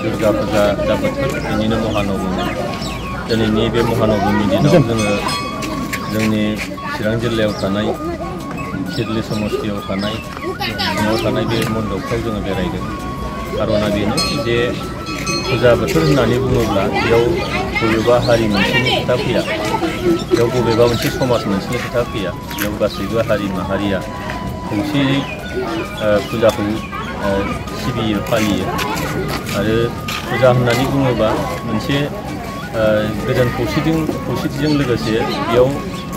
दुर्गा फुजा जा बोथोर बेनिनो महानबमी दिनैनि बे महानबमी दिनाव जोंनि चिरां जिल्लायाव थानाय सिडली समष्टियाव थानाय सिङाव थानाय बे मण्डपफ्राव जोङो बेरायदों। खारना बेनो जे फुजा बोथोर होननानै बुङोब्ला बेयाव बबेबा हारि मोनसेनि खोथा फैया, बेयाव बबेबा मोनसे समाज मोनसेनि खोथा फैया, बेयाव गासैबो हारि माहारिया खौसेयै फुजाखौ सिबियो फालियो। आरो फुजा होननानै बुङोबा मोनसे गोजोन खौसेथिजों लोगोसे बेयाव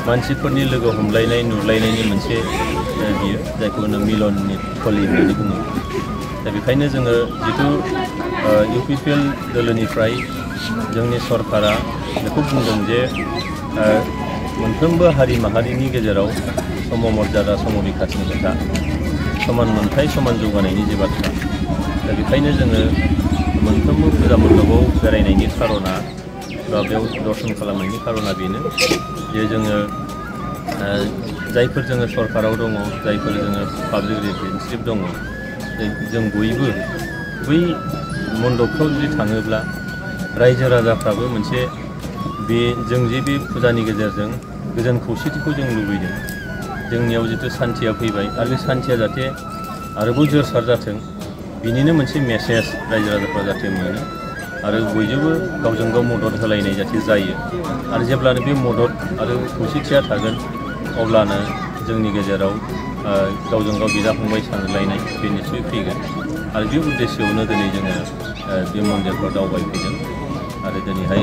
मानसिफोरनि लोगो हमलायनाय नुलायनायनि मोनसे बियो जायखौ होनो मिलननि थलि होननानै बुङो। दा बेखायनो जोङो जिथु UPPL दोलोनिफ्राय जोंनि सरकारा बेखौ बुंदों जे मोनफ्रोमबो हारि माहारिनि गेजेराव सममर्यादा समबिखासनि खोथा, समान मोनथाय समान जौगानायनि जे बाथ्रा। दा बेखायनो जोङो मोनफ्रोमबो फुजा मण्डपाव बेरायनायनि खारना बा बेयाव दर्शन खालामनायनि खारना बेनो जे जोङो जायफोर जोङो सरकाराव दङ, जायफोर जोङो पाब्लिक रिप्रेजेन्टेटिभ दङ, जों बयबो बै मण्डपफ्राव जुदि थाङोब्ला रायजो राजाफ्राबो मोनसे जों जे बे फुजानि गेजेरजों गोजोन खौसेथिखौ जों लुबैदों। जोंनियाव जिथु सान्थिया फैबाय आरो बे सान्थिया जाहाथे आरोबाव जोरसार जाथों, बिनिनो मोनसे मेसेज रायजो राजाफ्रा जाहाथे मोनो आरो बयजोंबो गावजों गाव मदद होलायनाय जाहाथे जायो। आरो जेब्लानो बे मदद आरो खौसेथिया थागोन अब्लानो जोंनि गेजेराव गावजों गाव बिदा फंबाय सानलायनाय बे निस्सय फैगोन। आरो बे उद्देश्यआवनो दिनै जोङो बे मन्दिरफ्राव दावबायफैदों। आरो दिनैहाय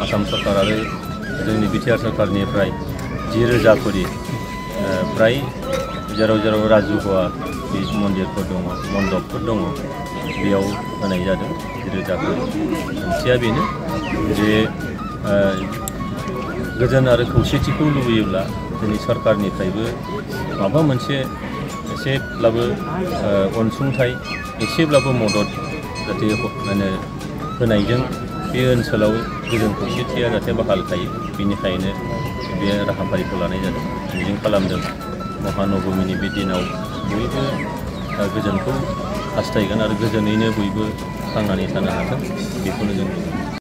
आसाम सरकार आरो जोंनि BTR सरकारनिफ्राय 10,000 करि फ्राय जेराव जेराव राजुहुवा बे मन्दिरफोर दङ, मण्डपफोर दङ, बेयाव होनाय जादों 10,000 करि। ओंथिया बेनो जे गोजोन आरो खौसेथिखौ लुबैयोब्ला जोंनि सरकारनिफ्रायबो माबा मोनसे एसेब्लाबो अनसुंथाइ, एसेब्लाबो मदद जाहाथे होनायजों बे ओनसोलाव गोजोन खौसेथिया जाहाथे बहाल थायो, बेनिखायनो बे राहाफारिखौ लानाय जादों। मिजिं खालामदों महानबमीनि बे दिनाव बयबो गोजोनखौ हास्थायगोन आरो गोजोनैनो बयबो थांनानै थानो हाथों, बेखौनो जों